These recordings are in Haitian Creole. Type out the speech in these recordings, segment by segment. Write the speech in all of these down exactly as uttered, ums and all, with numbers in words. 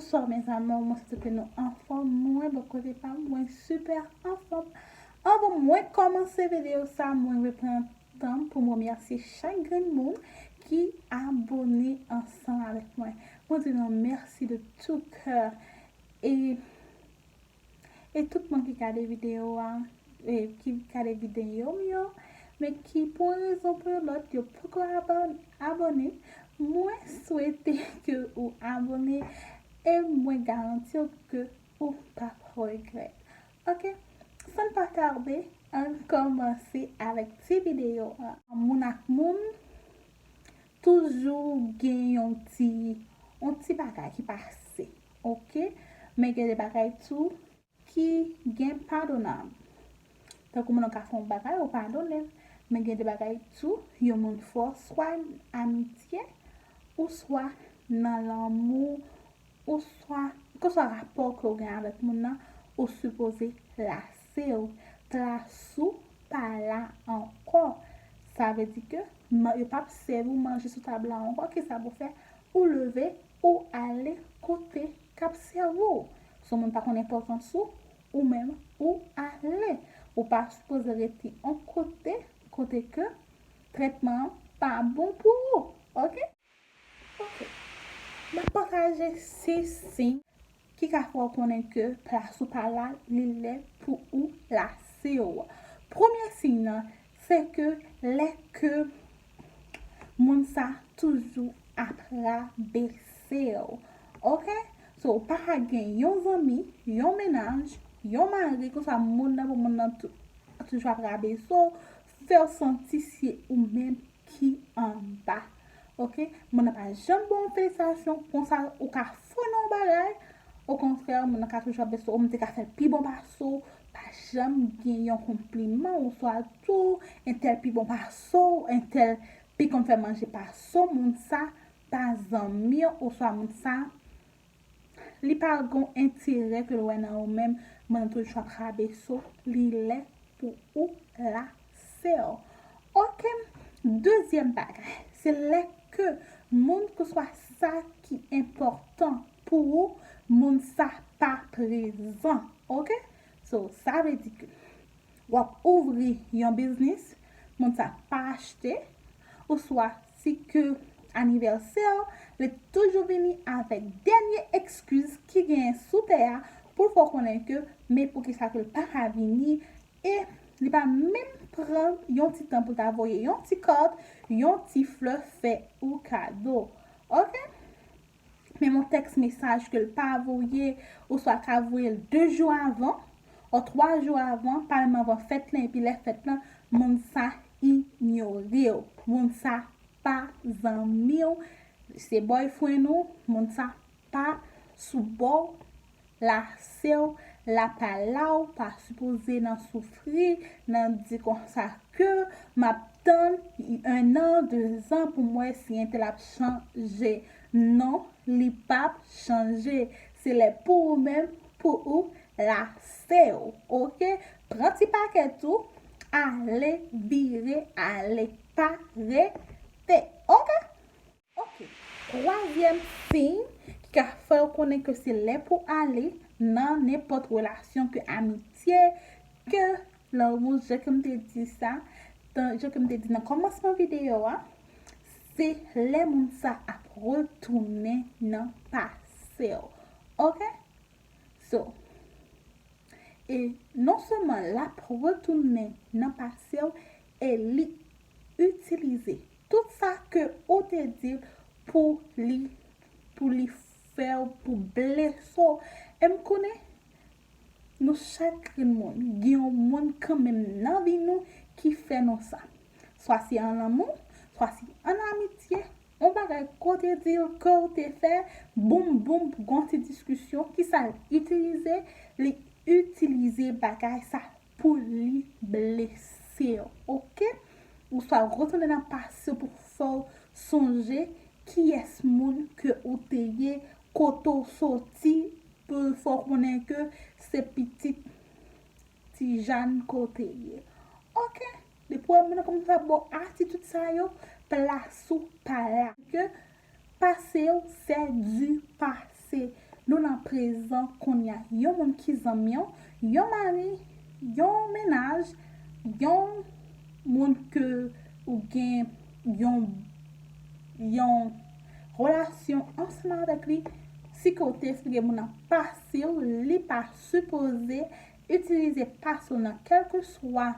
Bonsoir mes amours, mwen swete ke nou anfòm. Mwen bò kote pa m, mwen sipè anfòm. Anvan mwen kòmanse videyo sa, mwen vle pran tan pou m remèsye chak grenn moun ki abòne ansanm avèk mwen. Mwen di nou mèsi de tout cœur. E e tout moun ki gade videyo a, e ki gade videyo m yo, men ki pou yon rezon pou yon lòt yo poko abòne, mwen swete ke ou abòne e mwen garanti w ke ou p ap regrèt. Ok, san pa tarde, ann kòmanse avèk ti videyo a. Moun ak moun toujou gen yon ti, yon ti bagay ki pase, ok? Men gen de bagay tou ki gen padonab. Tankou moun nan ka fè yon bagay, ou padone l. Men gen de bagay tou, yon moun fè w swa amitye, ou swa nan lanmou, ou swa, kèlkeswa rapò ke w gen avèk moun nan, ou sipoze lase w. Plas ou pa la ankò. Sa vle di ke yo p ap sèvi w manje sou tab la ankò. Kisa pou fè? Ou leve, ou ale kote k ap sèvi w. Si yon moun pa konn enpòtans ou, ou menm, ou ale. Ou pa sipoze rete yon kote, kote ke trètman an pa bon pou ou. Ok? Ok. M ap pataje sis siy ki ka fè w konnen ke plas ou pa la, li lè pou ou lase w. Premye siy nan, se ke lè ke moun sa toujou ap rabese w. Ok? So, ou pa ka gen yon zanmi, yon mennaj, yon mari, konsa moun nan pou moun nan tou-, toujou ap rabese w, fè w santi se ou menm ki anba. Ok? Moun nan pa janm ba w felisitasyon, konsa ou ka fò nan yon bagay. Okontrè, moun nan ka toujou ap bese w, ou menm te ka fè l pi bon pase w, pa janm gen yon konpliman, oswa tou, entèl pi bon pase w, entèl pi konn fè manje pase w, moun sa pa zanmi w, oswa moun sa li pa gen enterè ke l wè nan ou menm, moun nan toujou ap rabese w, li lè pou ou lase w. Ok, dezyèm bagay, se lè ke moun ke swa sa ki enpòtan pou ou, moun sa pa prezan. Ok? So, sa vle di ke w ap ouvri yon biznis, moun sa pa achte, oswa si ke anivèsè w, li toujou vini avèk dènye ekskiz ki genyen sou tè a pou l fè w konnen ke men poukisa ke l pa ka vini, e li pa menm pran yon ti tan pou l ta voye yon ti kart, yon ti flè fè ou kado. Ok? Menm yon tèks mesaj ke l pa voye, oswa ka voye l de jou avan, ou twa jou avan, pa menm avan fèt lan, epi lè fèt lan, moun sa inyore w. Moun sa pa zanmi w, se boyfriend ou, moun sa pa sou bò w, lase w, l ap pa la, ou pa sipoze nan soufri, nan di konsa ke m ap tann un an, de zan pou m wè si entèl ap chanje. Non, li p ap chanje. Se lè pou ou menm, pou ou lase w. Ok? Pran ti pakèt ou, ale, vire, ale, pa rete. Ok? Ok. Twazyèm siy ki ka fè w konnen ke se lè pou ale nan nenpòt relasyon, ke amitye, ke lanmou, jan ke m te di sa, tan, jan ke m te di nan kòmansman videyo a, se lè moun sa ap retounen nan pase w. Ok? So, e non sèlman l ap retounen nan pase w, e li itilize tout sa ke ou te di l pou li, pou li fè w, pou blese w. E m konnen nou chak grenn moun, gen yon moun kanmenm nan vi nou ki fè nou sa. Swa se an lanmou, swa se an amitye, yon bagay ke w te di l, ke w te fè, boum, boum, gon ti diskisyon, kisa l itilize? Li itilize bagay sa pou li blese w, ok? Ou swa retounen nan pase w pou fè w sonje kiyès moun ke ou te ye, kote w soti, pou l fè w konnen ke se pitit Ti Jàn ke w te ye. Ok? Depi w wè moun nan kòmanse ap ba w atitid sa yo, plas ou pa la. Ke pase w, c'est du passé. Nou nan prezan kounye a. Yon moun ki zanmi w, yon mari, yon mennaj, yon moun ke ou gen yon, yon relasyon ansanm avèk li, si ke w te esplike moun nan pase w, li pa sipoze itilize pase w nan kèlkeswa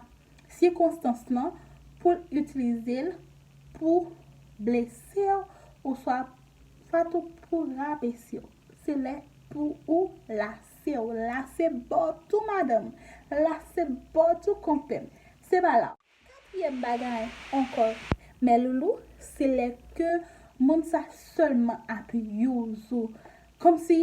sikonstans lan pou l itilize l pou blese w oswa swa tou pou rabese w. Se lè pou ou lase w. Lase bò tou madanm. Lase bò tou konpè m. Se pa la. Katriyèm bagay ankò, mè loulou, se lè ke moun sa sèlman ap use ou. Kòmsi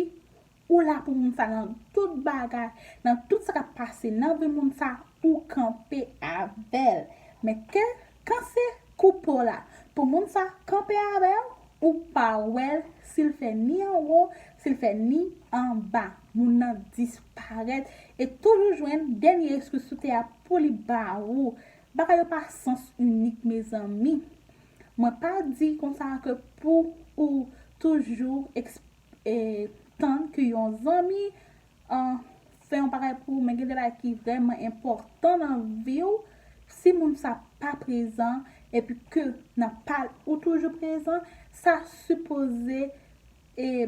ou la pou moun sa nan tout bagay, nan tout sa k ap pase nan vi moun sa, ou kanpe avè l. Men ke, kan se koupe w la, pou moun sa kanpe avè w, ou pa wè l si l fè ni anwo, si l fè ni anba. Moun nan disparèt e toujou jwenn dènye eskiz sou tè a pou li ba ou. Bagay yo pa sans inik, mezanmi. Mwen pa di konsa ke pou ou toujou eks- e, tann ke yon zanmi, an, fè yon bagay pou ou, men gen de bagay ki vrèman enpòtan nan vi w. Si moun sa pa prezan, epi ke nan pa l ou toujou prezan, sa sipoze, e,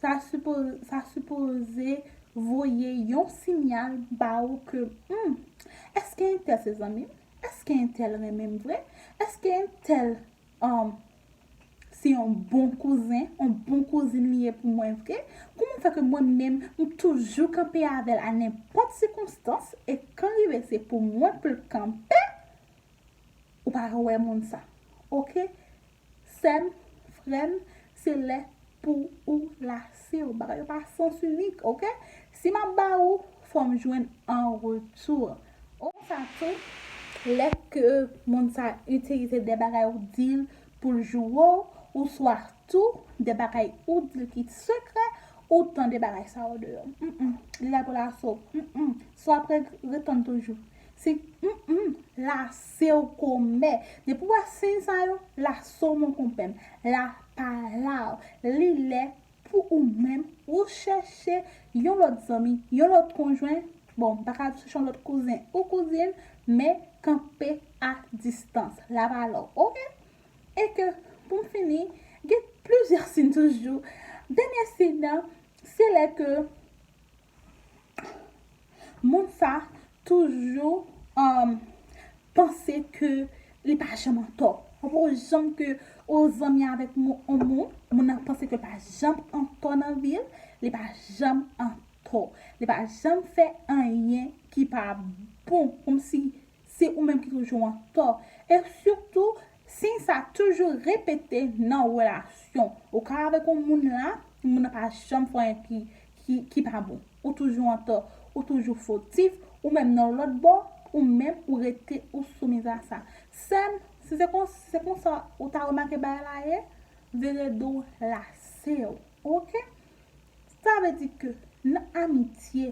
sa sipo-, sa sipoze voye yon siyal ba ou ke, hmm, èske entèl se zanmi m? Èske entèl renmen m vre? Èske entèl, um, se yon bon kouzen, yon bon kouzin li ye pou mwen vre? Kouman fè ke mwen menm, m toujou kanpe avè l a nenpòt sikonstans, e kan rive se pou mwen pou l kanpe, ou pa wè moun sa. Oke? Sè m, frè m, se lè pou ou lase w. Bagay yo pa sans inik, oke? Si m ap ba ou, fò m jwenn an retou. Ou sa tou, lè ke moun sa itilize de bagay ou di l pou l joure w, oswa tou de bagay ou di l ki sekrè, ou tande bagay sa yo deyò. Mm, mm. Li la pou lase w. Mm, mm. Si w ap regrèt, tann toujou. Si, mm, mm, lase w kòmè. Depi w wè siy sa yo, lase w mon konpè m. La pa la w. Li lè pou ou menm, ou chèche yon lòt zanmi, yon lòt konjwen. Bon, m pa ka chèche yon lòt kouzen ou kouzin, men kanpe a distans. La pa la w, oke? E ke, pou m fini, gen plizyè siy toujou. Dènye siy nan, se lè ke moun sa toujou, um, panse ke li pa janm antò. Ou poko janm ke ou zanmi avèk moun, on moun, moun nan panse ke li pa janm antò nan vi l, li pa janm antò. Li pa janm fè anyen ki pa bon, kòmsi se ou menm ki toujou antò. E sitou, siy sa toujou repete nan relasyon. Ou ka avèk yon moun la, moun nan pa janm fè anyen ki, ki, ki pa bon. Ou toujou antò, ou toujou fotif, ou menm nan lòt bò, ou menm ou rete ou soumiz a sa. Sè m, si se kon, si se konsa ou ta remake bagay la ye, vire do w lase w. Oke? Sa vle di ke nan amitye,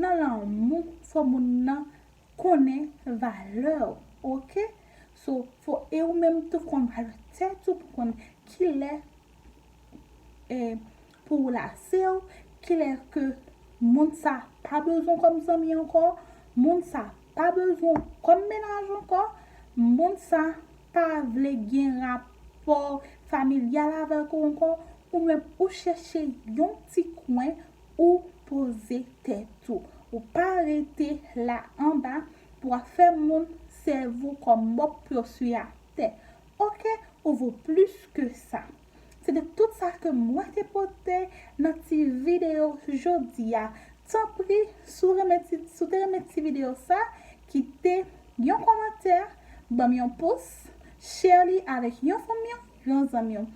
nan lanmou, fò moun nan konnen valè w, oke? So, fò, e ou menm tou konn valè tèt ou pou konn kilè, e, pou w lase w, kilè ke moun sa pa bezwen w kòm zanmi ankò, moun sa pa bezwen w kòm mennaj ankò, moun sa pa vle gen rapò familyal avèk ou ankò, ou menm ou chèche yon ti kwen ou poze tèt ou. Ou pa rete la anba pou ap fè moun sèvi w kòm mòp pou yo swiye atè. Oke, ou vo plis ke sa. Se te tout sa ke mwen te pote nan ti videyo jodi a. Tanpri, si w renmen ti, si w te renmen ti videyo sa, kite yon kòmantè, ban m yon pous, share li avèk yon fanmi w, yon zanmi w.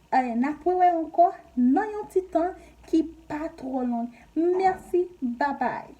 E, n ap rewè ankò nan yon ti tan ki pa twò long. Mèsi, babay.